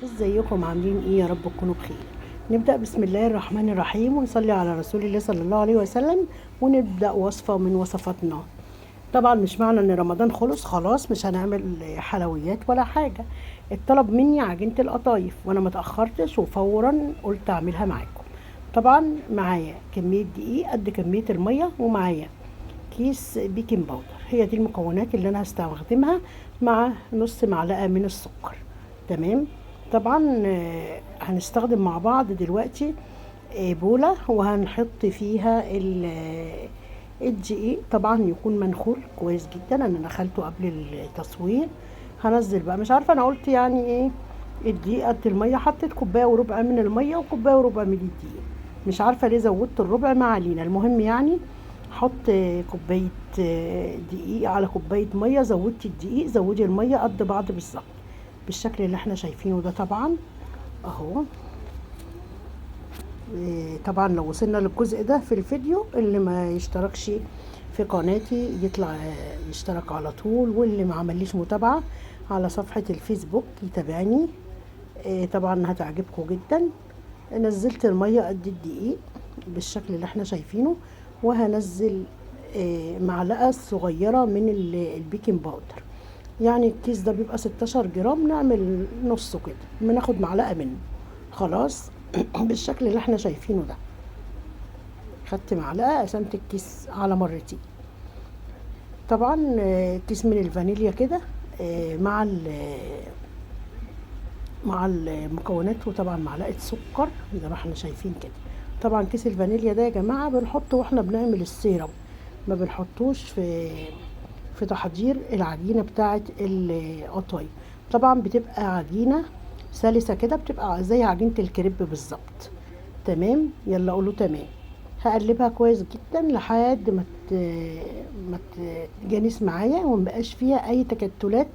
ازيكم عاملين ايه؟ يا رب تكونوا بخير. نبدأ بسم الله الرحمن الرحيم ونصلي على رسول الله صلى الله عليه وسلم، ونبدأ وصفة من وصفاتنا. طبعا مش معنى ان رمضان خلص خلاص مش هنعمل حلويات ولا حاجة. اتطلب مني عجينة القطايف وانا ما تأخرتش وفورا قلت اعملها معاكم. طبعا معايا كمية دقيق قد كمية المية، ومعايا كيس baking powder. هي دي المكونات اللي انا هستخدمها مع نص معلقة من السكر. تمام. طبعا هنستخدم مع بعض دلوقتي بولة وهنحط فيها الدقيق. طبعا يكون منخول كويس جدا، انا نخلته قبل التصوير. هنزل بقى، مش عارفه انا قلت يعني ايه الدقيق قد المية، حطيت كوباية وربع من المية وكوبايه وربع من الدقيق، مش عارفه ليه زودت الربع، ما علينا. المهم حط كوباية دقيق على كوباية مية، زودتي الدقيق زودي المية قد بعض بالظبط بالشكل اللي احنا شايفينه ده. طبعا اهو. طبعا لو وصلنا للجزء ده في الفيديو، اللي ما يشتركش في قناتي يطلع يشترك على طول، واللي ما عمليش متابعة على صفحة الفيسبوك يتابعني. طبعا هتعجبكم جدا. نزلت المية قد الدقيق بالشكل اللي احنا شايفينه، وهنزل معلقة صغيرة من ال baking powder. الكيس ده بيبقى 16 جرام، نعمل نصه كده، بناخد معلقة منه خلاص بالشكل اللي احنا شايفينه ده. خدت معلقة، قسمت الكيس على مرتين. طبعا، كيس من الفانيليا كده، مع المكونات، وطبعا معلقة سكر زي ما احنا شايفين كده. طبعا كيس الفانيليا ده يا جماعة بنحطه واحنا بنعمل السيرب، ما بنحطوش في تحضير العجينة بتاعة القطايف. طبعا بتبقى عجينة سلسة كده، بتبقى زي عجينة الكريب بالظبط. تمام، يلا قولوا تمام. هقلبها كويس جدا لحد ما تجانس معايا ومبقاش فيها اي تكتلات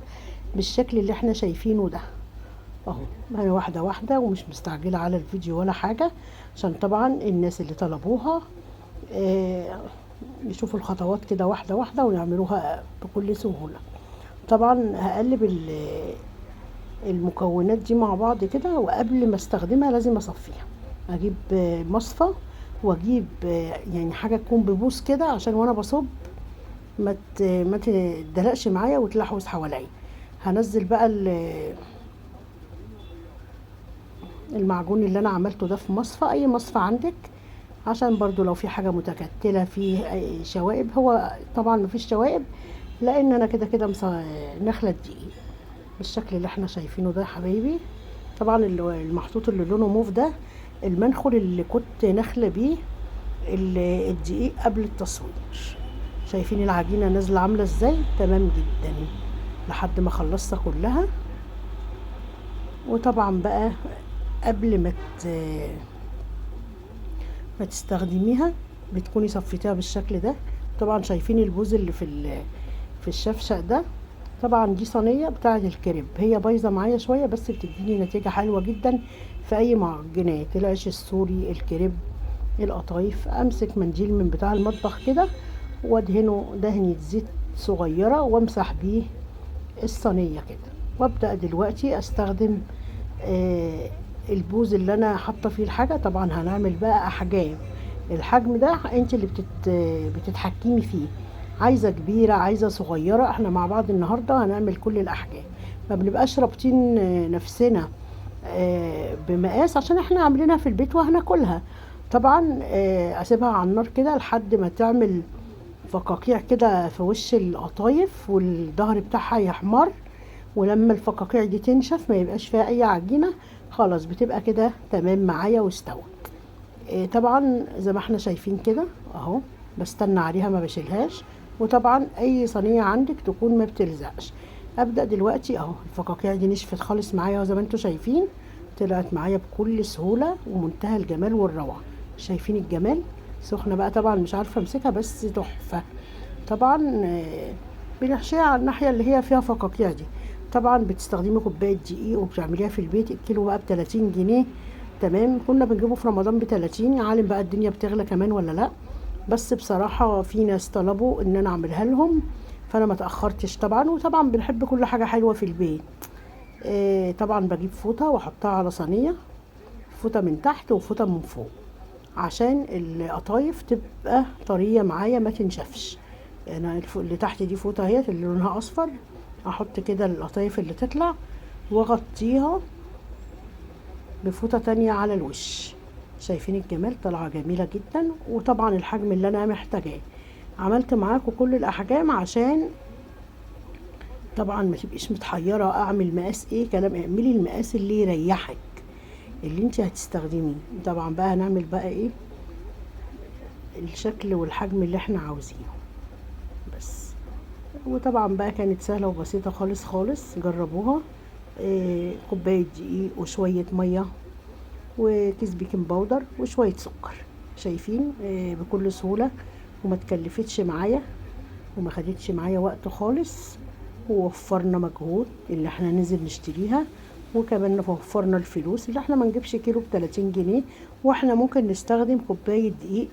بالشكل اللي احنا شايفينه ده اهو. انا واحدة واحدة ومش مستعجلة على الفيديو ولا حاجة، عشان طبعا الناس اللي طلبوها يشوفوا الخطوات كده واحدة واحدة ويعملوها بكل سهولة. طبعا هقلب المكونات دي مع بعض كده، وقبل ما استخدمها لازم اصفيها. اجيب مصفى واجيب حاجة تكون ببوص كده، عشان وانا بصب ما تدلقش معايا وتلحوس حواليا. هنزل بقى المعجون اللي انا عملته ده في مصفى، اي مصفى عندك، عشان برضو لو في حاجة متكتلة فيه أي شوائب. هو طبعا مفيش شوائب لان انا كده كده نخلة الدقيق بالشكل اللي احنا شايفينه ده يا حبايبي. طبعا المحطوط اللي لونه موف ده المنخل اللي كنت نخلة بيه الدقيق قبل التصوير. شايفين العجينة نازلة عاملة ازاي؟ تمام جدا لحد ما خلصتها كلها. وطبعا بقى قبل ما تستخدميها بتكوني صفيتيها بالشكل ده. طبعا شايفين البوز اللي في الشفشق ده، طبعا دي صينية بتاعة الكريب، هي بايظة معايا شوية بس بتديني نتيجة حلوة جدا في اي معجنات، العيش السوري، الكريب، القطايف. امسك منديل من بتاع المطبخ كده وادهنه دهنة زيت صغيرة وامسح بيه الصينية كده، وابدأ دلوقتي استخدم البوز اللي انا حاطه فيه الحاجة. طبعا هنعمل بقى احجام، الحجم ده انت اللي بتتحكمي فيه، عايزه كبيرة عايزه صغيرة، احنا مع بعض النهارده هنعمل كل الاحجام. ما بنبقاش رابطين نفسنا بمقاس عشان احنا عاملينها في البيت وهناكلها. طبعا اسيبها على النار كده لحد ما تعمل فقاقيع كده في وش القطايف والظهر بتاعها يحمر، ولما الفقاقيع دي تنشف ما يبقاش فيها اي عجينه، خلاص بتبقى كده تمام معايا واستوت. طبعا زي ما احنا شايفين كده اهو، بستنى عليها ما بشيلهاش. وطبعا اي صينية عندك تكون ما بتلزقش. ابدا دلوقتي اهو الفقاقيع دي نشفت خالص معايا زي ما انتم شايفين، طلعت معايا بكل سهولة ومنتهى الجمال والروعه. شايفين الجمال؟ سخنة بقى طبعا مش عارفه امسكها بس تحفة. طبعا بنحشيها على الناحية اللي هي فيها فقاقيع دي. طبعا بتستخدمي كوباية دقيق وبتعمليها في البيت، الكيلو بقى بتلاتين جنيه. تمام، كنا بنجيبه في رمضان بتلاتين، يا عالم بقى الدنيا بتغلى كمان ولا لا، بس بصراحة في ناس طلبوا ان انا اعملها لهم فانا ما تاخرتش طبعا. وطبعا بنحب كل حاجة حلوة في البيت. طبعا بجيب فوطة واحطها على صينية، فوطة من تحت وفوطة من فوق، عشان القطايف تبقى طرية معايا ما تنشفش. انا اللي تحت دي فوطة اهيت اللي لونها اصفر، احط كده القطايف اللي تطلع واغطيها بفوطة تانية على الوش. شايفين الجمال؟ طالعة جميلة جدا. وطبعا الحجم اللي انا محتاجاه، عملت معاكم كل الاحجام عشان طبعا ما تبقيش متحيرة اعمل مقاس ايه كلام. اعملي المقاس اللي يريحك، اللي انت هتستخدميه. طبعا بقى هنعمل بقى ايه الشكل والحجم اللي احنا عاوزينه بس. وطبعا بقى كانت سهلة وبسيطة خالص خالص، جربوها. كوباية دقيق وشوية مية وكيس بيكنج باودر وشوية سكر، شايفين؟ بكل سهولة، وما تكلفتش معايا وما خدتش معايا وقت خالص، ووفرنا مجهود اللي احنا ننزل نشتريها، وكمان وفرنا الفلوس اللي احنا ما نجيبش كيلو بتلاتين جنيه، واحنا ممكن نستخدم كوباية دقيق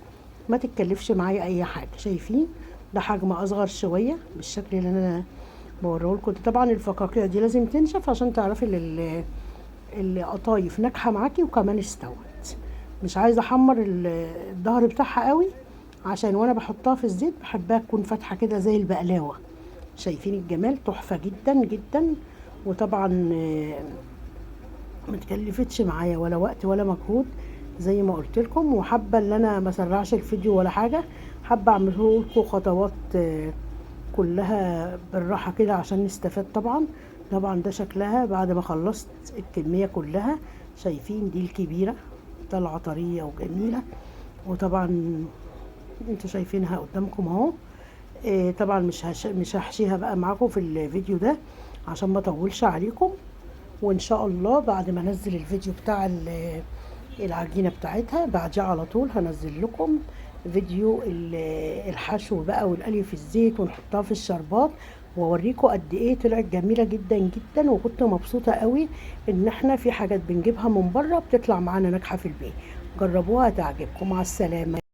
ما تتكلفش معايا اي حاجة. شايفين؟ ده حجم اصغر شوية بالشكل اللي انا بوريه لكم. طبعا الفقاقيع دي لازم تنشف عشان تعرفي القطايف ناجحة معاكي وكمان استوت. مش عايزة احمر الظهر بتاعها قوي، عشان وانا بحطها في الزيت بحبها تكون فاتحة كده زي البقلاوة. شايفين الجمال؟ تحفة جدا جدا. وطبعا، ما تكلفتش معايا ولا وقت ولا مجهود زي ما قلت لكم. وحابة ان انا ما اسرعش الفيديو ولا حاجة، حابة اعمله لكم خطوات، كلها بالراحة كده عشان نستفاد. طبعا ده شكلها بعد ما خلصت الكمية كلها. شايفين دي الكبيرة طالعة طرية وجميلة، وطبعا انتوا شايفينها قدامكم اهو. طبعا مش هحشيها بقى معاكم في الفيديو ده عشان ما اطولش عليكم، وان شاء الله بعد ما انزل الفيديو بتاع العجينة بتاعتها بعديه على طول هنزل لكم فيديو الحشو بقى والقلي في الزيت ونحطها في الشربات، واوريكم قد ايه طلعت جميلة جدا جدا. وكنت مبسوطة قوي ان احنا في حاجات بنجيبها من بره بتطلع معانا ناجحة في البيت. جربوها تعجبكم. مع السلامة.